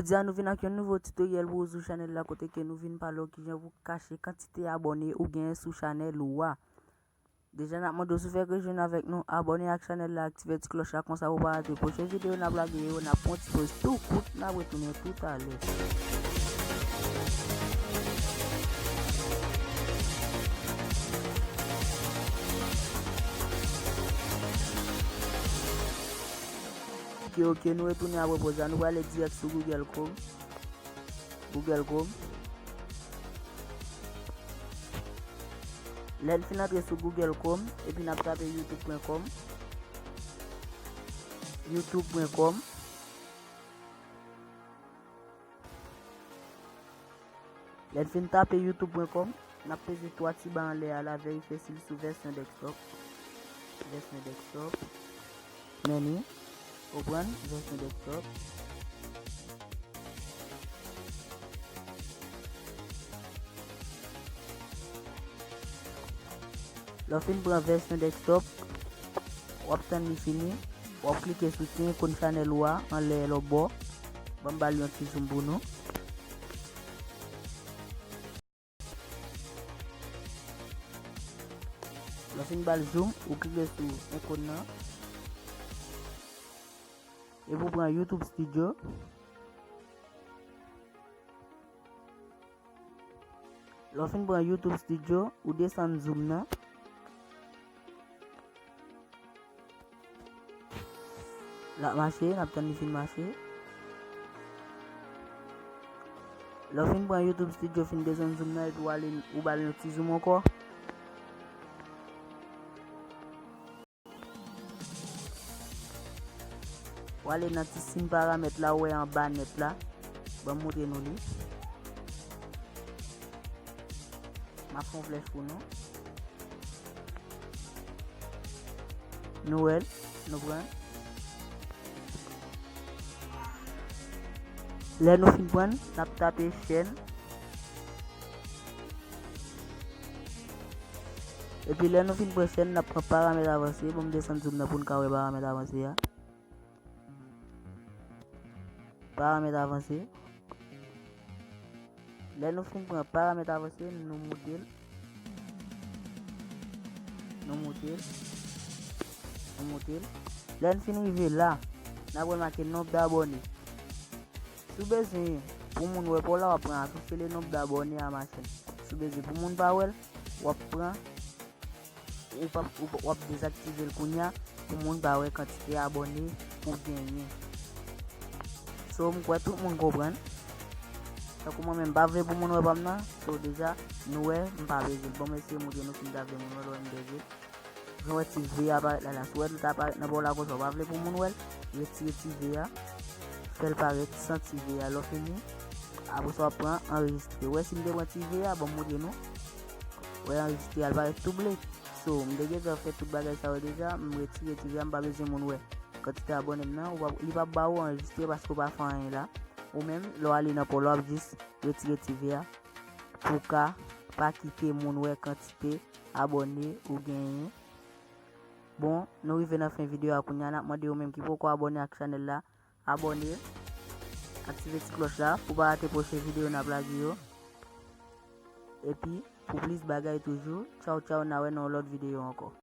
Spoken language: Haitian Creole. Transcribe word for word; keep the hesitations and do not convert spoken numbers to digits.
Jodi a nou vin ak yon nouvo tutoriel pou ou sou chanèl la, kote ke nou vin pale w kijan pou kache kantite abòne ou genyen sou chanèl ou a. Deja n ap mande w si w fèk rejwenn avèk nou, abòne ak chanèl la, aktive ti klòch la, konsa pou w pa rate pwochen videyo n ap lage yo, n ap pran ti poz tou kout, n ap retounen toutalè. Ok, ok, nou retounen apre poz la, nou prale dirèk sou Google Chrome. Google Chrome. Lè n fin antre sou Google Chrome, epi n ap tape youtube pwen kòm. Youtube pwen kòm. Lè n fin tape youtube pwen kòm, n ap peze twa ti ba anlè a la, verifye si l sou vèsyon desktop. Vèsyon desktop. Men li, konprann, vèsyon desktop. Lè w fin pran vèsyon desktop, w ap tann li fini, w ap klike sou ti ikòn chanèl ou a anlè lòtbò. Ban m ba l yon ti zoom pou nou. Lè w fin ba l zoom, ou klike sou ikòn nan. Epi w pran YouTube Studio. Lè w fin pran YouTube Studio, ou desann zoom nan. L ap mache, n ap tann li fin mache. Lè w fin pran YouTube Studio, fin desann zoom nan, epi w ale, ou ba l yon ti zoom ankò. W ale nan ti siy paramèt la, ou wè anba nèt la. Ban m montre nou li. M ap fè yon flèch pou nou. Nou wè l, nou pran l. Lè nou fin pran l, n ap tape chèn. Epi lè nou fin pran chèn, n ap pran paramèt avanse. Ban m desann zoom nan pou n ka wè paramèt avanse a. Paramèt avanse. Lè nou fin pran paramèt avanse, nou moute l. Nou moute l. Nou moute l. Lè n fin rive la, n ap remake nonb de abòne. Si w bezwen pou moun wè pa w la, w ap pran afficher le nombre d'abonnés à ma chaîne. Si w bezwen pou moun pa wè l, w ap pran, ou p ap, ou p, w ap dezaktive l kounye a pou moun pa wè kantite abòne ou genyen. So, m kwè tout moun konprann. Tankou mwen menm, m pa vle pou moun wè pa m nan. So, deja, nou wè, m pa bezwen l. Bon, mesye, montre nou si m ta vle moun wè l, wè m bezwen l. Jan w wè ti V a parèt la, la. Si w wè l ta parèt nan bò w la konsa, w pa vle pou moun wè l, retire ti V a. Fè l parèt san ti V a. Lè w fini, apre sa, w ap pran anrejistre. Ou wè, si m te pran ti V a, bon, m montre nou. Ou wè, anrejistre a, l parèt tou ble. So, m te gentan fè tout bagay sa yo deja, m retire ti V a, m pa bezwen moun wè kantite abòne m nan. Ou pa, li p ap ba ou anrejistre paske w pa fè anyen la. Ou menm, lè w ale nan pa w la, w ap jis retire ti V a pou w ka pa kite moun wè kantite abòne ou genyen. Bon, nou rive nan fen videyo a kounye a, n ap mande ou menm ki poko abòne ak chanèl la, abòne, aktive ti klòch la pou w pa rate pwochen videyo n ap lage yo. Epi, pou plis bagay toujou, tchaw tchaw, n a wè nan yon lòt videyo ankò.